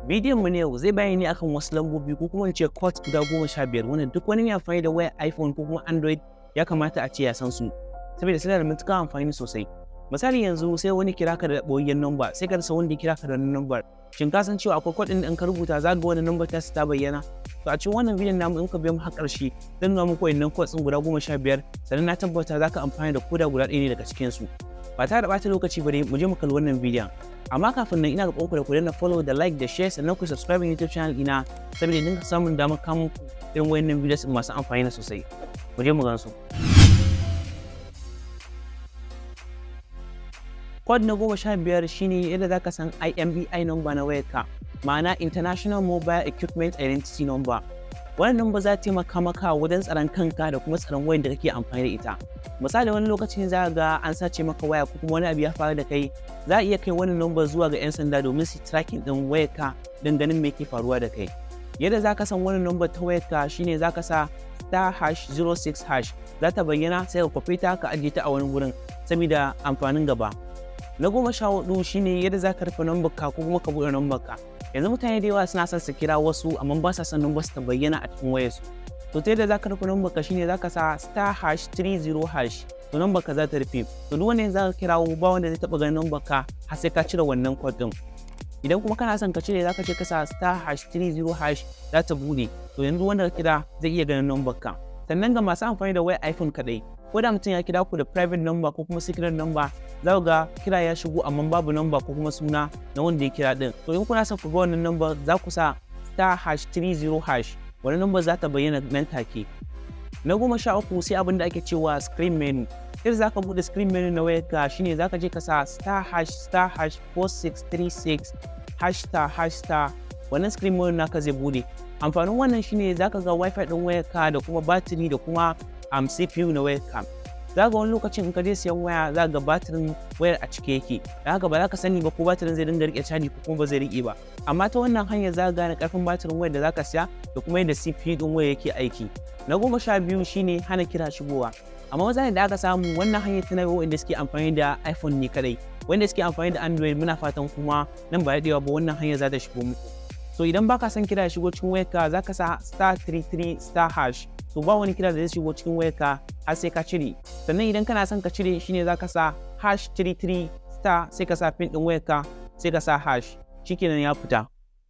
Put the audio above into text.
Bidiyon mu ne yau zai bayani akan wasu lambobi ko kuma in ce codes guda 15 wanda duk wani mai amfani da wayar iPhone ko kuma Android ya kamata a ce ya san su, saboda suna da matuƙar amfani sosai. Misali yanzu sai wani kira ka da ɓoyayyen number, sai ka rasa wanda ya kira ka da wannan number. Shin ka san cewa akwai code ɗin da in ka rubuta za ga wannan number ta bayyana? To a cikin wannan bidiyon namu in ka biyo mu har ƙarshe zan nuna muku wayannan codes ɗin guda 15, sannan na tabbata za ka amfani da koda guda ɗaya ne daga cikin su. Ba tare da ɓata lokaci ba dai mu je mu kalli wannan bidiyon. Amma kafin nan ina roƙon ku da ku danna follow da like da share, sannan ku subscribe YouTube channel ina saboda dinga samun damar kawo muku irin wayannan videos masu amfani sosai. Mu je mu gan su. Code na 15 shine yadda zaka san IMEI number na wayarka, ma'ana International Mobile Equipment Identity Number. Wannan number za ta taimaka maka wajen tsaron kanka da kuma tsaron wayar da kake amfani da ita. Misali wani lokacin za ga an sace maka waya ko kuma wani abu ya faru da kai, za a iya kai wannan number zuwa ga 'yan sanda domin su tracking ɗin wayarka don ganin me ke faruwa da kai. Yadda za ka san wannan number ta wayarka shine za ka sa *#06# za ta bayyana, sai ka kwafe ta ka ajiye ta a wani wurin saboda amfanin gaba. Na 14 shine yadda za ka rufe number ka ko kuma ka buɗe number ka. Yanzu mutane da yawa suna son su kira wasu amma ba sa son number su ta bayyana a cikin wayarsu. To ta yadda za ka rufe number ka shine za ka sa *#30#, to number ka za ta rufe. To duk wanda za ka kirawo ba wanda zai taɓa ganin number ka har sai ka cire wannan code ɗin. Idan kuma kana son ka cire za ka ce ka sa *#30# za ta buɗe. To yanzu wanda ka kira zai iya ganin number ka. Sannan ga masu amfani da wayar iPhone kaɗai, ko da mutum ya kira ku da private number ko kuma secret number, za ku ga kira ya shigo amma babu number ko kuma suna na wanda ya kira din. To in kuna son ku ga wannan number za ku sa *#30#, wannan number za ta bayyana nan take. Na 13 sai abin da ake cewa screen menu. Yadda za ka buɗe screen menu na wayarka shine za ka je ka sa *#*#4636 #*#*, wannan screen menu naka zai buɗe. Amfanin wannan shine za ka ga wifi ɗin wayarka da kuma battery da kuma CPU na wayarka. Za ga wani lokacin in ka je siyan waya za ga batirin wayar a cike yake, da haka ba za ka sani ba ko batirin zai dinga rike caji ko kuma ba zai rike ba. Amma ta wannan hanyar za ka gane karfin batirin wayar da za ka siya da kuma yadda CPU din wayar yake aiki. Na 12 shine hana kira shigowa. Amma matsalar da aka samu wannan hanyar tana wanda suke amfani da iPhone ne kadai, wanda suke amfani da Android muna fatan kuma nan ba daɗewa ba wannan hanyar za ta shigo muku. So idan baka son kira ya shigo cikin wayarka za ka sa *33*#. To ba wani kira da zai shigo cikin wayarka har sai ka cire. Sannan idan kana son ka cire shine za ka sa #33* sai ka sa pin ɗin wayarka sai ka sa hash, shikenan ya fita.